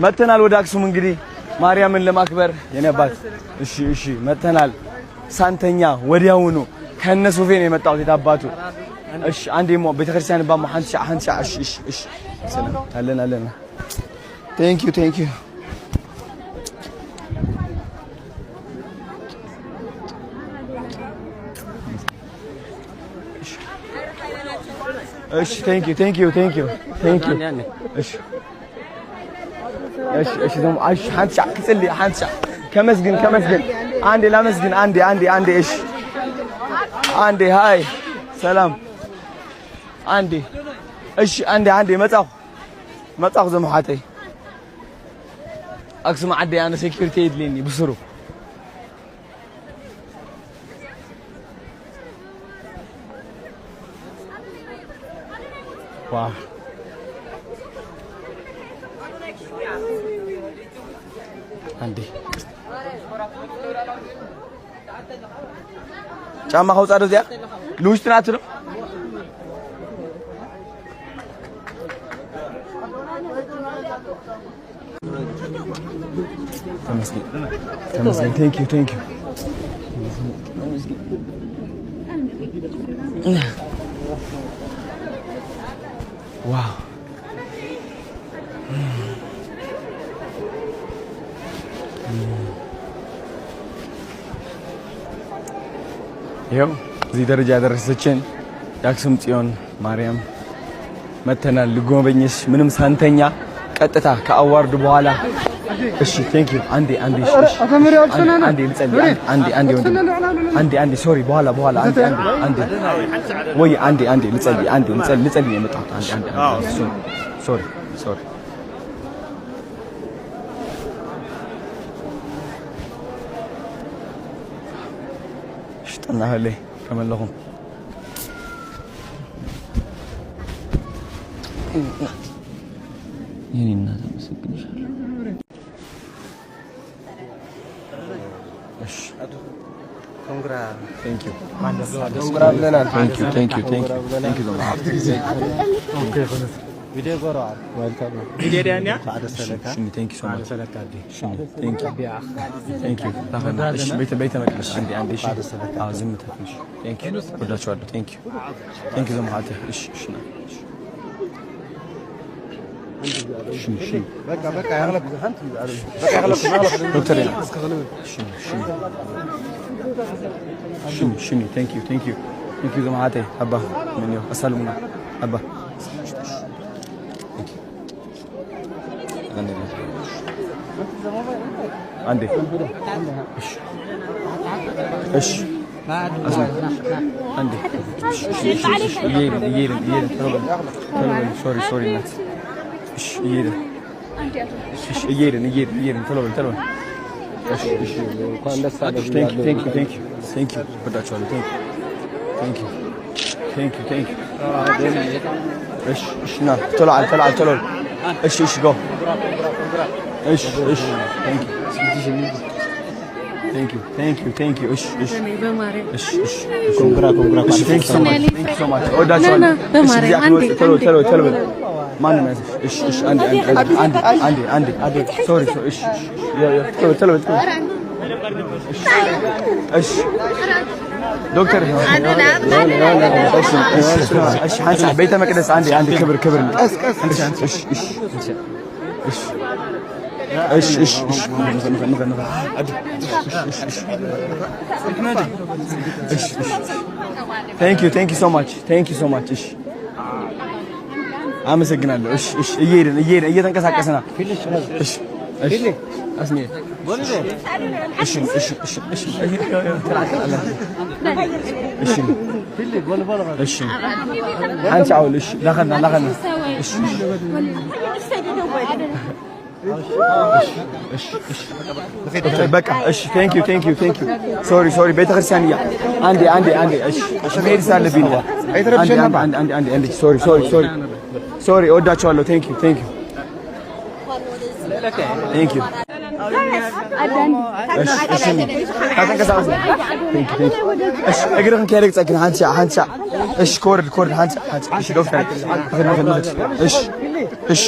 መተናል ወደ አክሱም እንግዲህ ማርያምን ለማክበር የኔ አባት። እሺ እሺ፣ መተናል ሳንተኛ ወዲያውኑ ከነ ሶፌ ነው የመጣሁት የታባቱ። እሺ አንዴ ሞ ቤተክርስቲያን ባሞ ሓንቲ ሻዕ ሓንቲ ሻዕ። እሺ እሺ እሺ፣ ሰላም አለን አለን። Thank you, thank you። እሺ thank you, thank you, thank you, thank you። እሺ እሺ እሺ፣ ደሞ እሺ፣ ሓንቲ ሻዕ ክጽሊ፣ ሓንቲ ሻዕ ከመስግን ከመስግን፣ አንዴ ላመስግን፣ አንዴ አንዴ አንዴ። እሺ አንዴ፣ hi ሰላም፣ አንዴ እሺ፣ አንዴ አንዴ፣ መጻኹ መጻኹ ዘመሓተይ አክሱም ዓደይ። ኣነ security የድልየኒ ብስሩ። Wow፣ አንዴ ጫማ ከውፃ ዶ እዚኣ ንውሽጢ ናቱ ዶ? ተመስገን ተመስገን። Thank you, thank you። Wow፣ ይኸው እዚህ ደረጃ ያደረሰችን የአክሱም ጽዮን ማርያም መተናል ልጎበኝሽ ምንም ሳንተኛ ቀጥታ ከ award ኡ በኋላ። እሺ thank you። አንዴ አንዴ፣ እሺ እሺ፣ አንዴ ልጸልይ፣ አንዴ አንዴ ወንድም፣ አንዴ አንዴ፣ sorry፣ በኋላ በኋላ፣ አንዴ አንዴ አንዴ፣ ወይ አንዴ አንዴ ልጸልይ፣ አንዴ ልጸልይ፣ ልጸልይ ነው የመጣሁት። አንዴ አንዴ፣ sorry, sorry። እሺ ጠናህለይ ከመለኹም የኔ እናት አመሰግንሻለሁ። እሺ thank you, thank you, thank you, thank you, thank you። Thank you so much። Thank you, thank you። ቤተ ቤተ መቅደስ አንዴ አንዴ። እሺ አዎ፣ ዝምታ ትንሽ። Thank you፣ ወዳችኋለሁ። Thank you, thank you ዘመሓተ። እሺ እሺ እሺ እሺ ዶክተር፣ እሺ እሺ እሺ እሺ። Thank you, thank you, thank you ዘመሓተ። አባ ምን አሳልሙና አባ። Thank you። አንዴ እሺ እሺ አንዴ እየሄድን እየሄድን እየሄድን፣ ቶሎ በል ቶሎ በል። Sorry, sorry እናት። እሺ እየሄድን፣ እሺ እየሄድን እየሄድን እየሄድን፣ ቶሎ በል ቶሎ በል። እሺ እሺ፣ thank you, thank you, thank you, thank you። ወዳችኋለሁ። Thank you, thank you, thank you, thank you። እሺ እሺ፣ ና ቶሎ አል ቶሎ አል ቶሎ። እሺ እሺ፣ go። እሺ እሺ፣ thank you, thank you, thank you, thank you። እሺ እሺ እሺ እሺ፣ Congra, congra። እሺ thank you so much, thank you so much። እወዳችኋለሁ። እሺ ጊዜ ቶሎ ቶሎ ቶሎ በል። ማንም ያዘሽ። እሺ እሺ፣ አንዴ አንዴ አንዴ አንዴ አንዴ አንዴ፣ sorry sorry። እሺ እሺ፣ ቶሎ ቶሎ ቶሎ። እሺ እሺ ዶክተር፣ እሺ እሺ እሺ፣ አንቺ ቤተ መቅደስ አንዴ አንዴ፣ ክብር ክብር። እሺ እሺ እሺ እሺ እሺ እሺ እሺ፣ እሺ እሺ እሺ። Thank you, thank you so much, thank you so much። እሺ አመሰግናለሁ። እሺ እሺ፣ እየሄድን እየሄድን እየተንቀሳቀስን። እሺ እሺ አስሚ፣ እሺ እሺ እሺ እሺ እሺ እሺ፣ አንቺ አውል። እሺ ላኸና ላኸና። እሺ እሺ እሺ በቃ እሺ። Thank you, thank you, thank you። Sorry, sorry። ቤተክርስቲያን እያ አንዴ አንዴ አንዴ። እሺ እሺ፣ መሄድ ስላለብኝ ነው። አንዴ አንዴ አንዴ አንዴ አንዴ። Sorry, sorry, sorry, sorry። እወዳቸዋለሁ። Thank you, thank you, thank you። እሺ እሺ፣ ተንቀሳቀስ። Thank you, thank you። እሺ እግርህን ከይረግፀክን። ሓንቲ ሻዕ ሓንቲ ሻዕ። እሺ ኮርድ ኮርድ፣ ሓንቲ ሓንቲ። እሺ ዶክተር፣ ንኽድ ንኽድ ንኽድ። እሺ እሺ።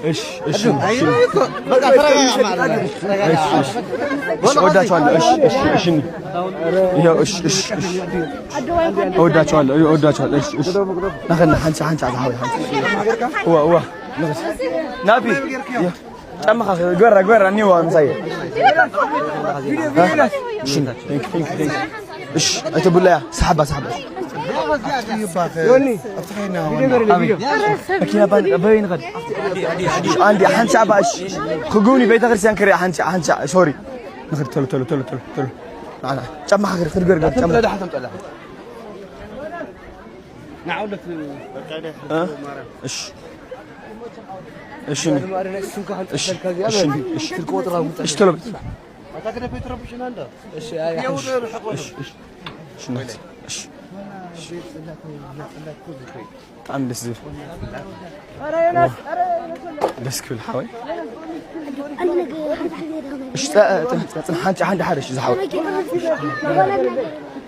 እሺ፣ እሺ፣ እሺ፣ እወዳቸዋለሁ። እሺ፣ እሺ፣ እሺ፣ ይኸው፣ እሺ፣ እሺ፣ እሺ፣ እወዳቸዋለሁ፣ እወዳቸዋለሁ። እሺ፣ እሺ፣ ናኸና ሓንሳ ሓንሳ ዝሓወይ ሓንሳ እዋ እዋ ናቢ ጫማኻ ግበራ ግበራ እኒዋ ምሳይ። እሺ፣ thank thank thank። እሺ፣ ኣይተቡላያ ሰሓባ ሰሓባ። መኪና በይ ንኸድ። አንዴ ሓንቲ ሻዕ እሺ፣ ክጉብኒ ቤተክርስትያን ክሪኣ ሓንቲ ሓንቲ። Sorry፣ ንኽድ፣ ቶሎ ቶሎ ቶሎ ቶሎ ቶሎ። ንዓ ጫማኻ ክትገር ገር ጫማ። እሺ፣ እሺ፣ እሺ፣ እሺ፣ እሺ፣ እሺ፣ ቶሎ። እሺ፣ እሺ፣ እሺ፣ ብጣዕሚ ደስ ዝብል፣ ደስ ክብል ሓወይ። እሺ፣ ፅንሕ፣ ሓንቲ ሓንቲ ሓደ። እሺ ዝሓወይ፣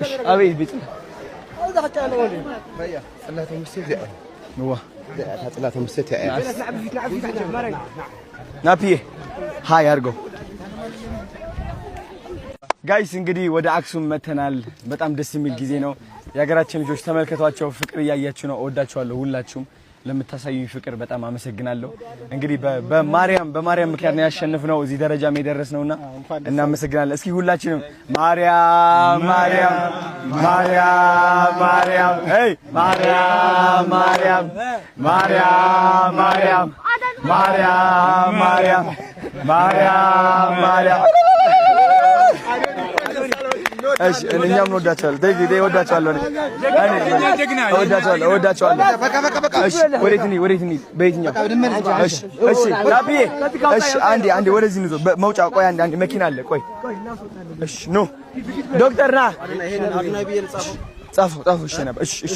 እሺ፣ ኣበይ ቤት ንዋ ናፒዬ hi አድርገው። Guys፣ እንግዲህ ወደ አክሱም መተናል። በጣም ደስ የሚል ጊዜ ነው። የሀገራችን ልጆች ተመልከቷቸው፣ ፍቅር እያያችሁ ነው። እወዳችኋለሁ። ሁላችሁም ለምታሳዩኝ ፍቅር በጣም አመሰግናለሁ። እንግዲህ በማርያም በማርያም ምክንያት ነው ያሸነፍነው፣ እዚህ ደረጃም የደረስነውና እናመሰግናለን። እስኪ ሁላችንም ማርያም ማርያም ማርያም ማርያም፣ hey፣ ማርያም ማርያም ማርያም ማርያም ማርያም ማርያም ማርያም ማርያም። እሺ፣ እኛም እንወዳቸዋለን። Thank you፣ እወዳቸዋለሁ። እኔ እወዳቸዋለሁ፣ እወዳቸዋለሁ። እሺ፣ ወዴት እንሂድ? ወዴት እንሂድ? በየትኛው? እሺ፣ እሺ፣ ናፒዬ፣ እሺ፣ አንዴ አንዴ ወደዚህ እንዞር። መውጫ ቆይ፣ አንዴ አንዴ መኪና አለ። ቆይ፣ እሺ፣ ኖ ዶክተር ና፣ ጻፈው ጻፈው። እሺ ነበር። እሺ፣ እሺ፣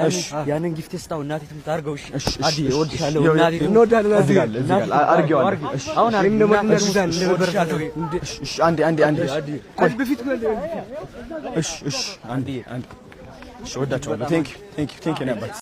እሺ። ያንን gift ስጣው፣ እናቴ ትሙት አድርገው። እሺ። እሺ፣ እሺ። አዲ እወድሻለሁ እናቴ ትሙት። እዚህ ጋር አለ፣ እዚህ ጋር አድርጌዋለሁ። እሺ። አሁን እሺ፣ እሺ፣ አንዴ አንዴ አንዴ፣ ቆይ። እሺ፣ እሺ፣ አንዴ አንዴ። እሺ፣ እወዳቸዋለሁ። Thank you, thank you, thank you አባት።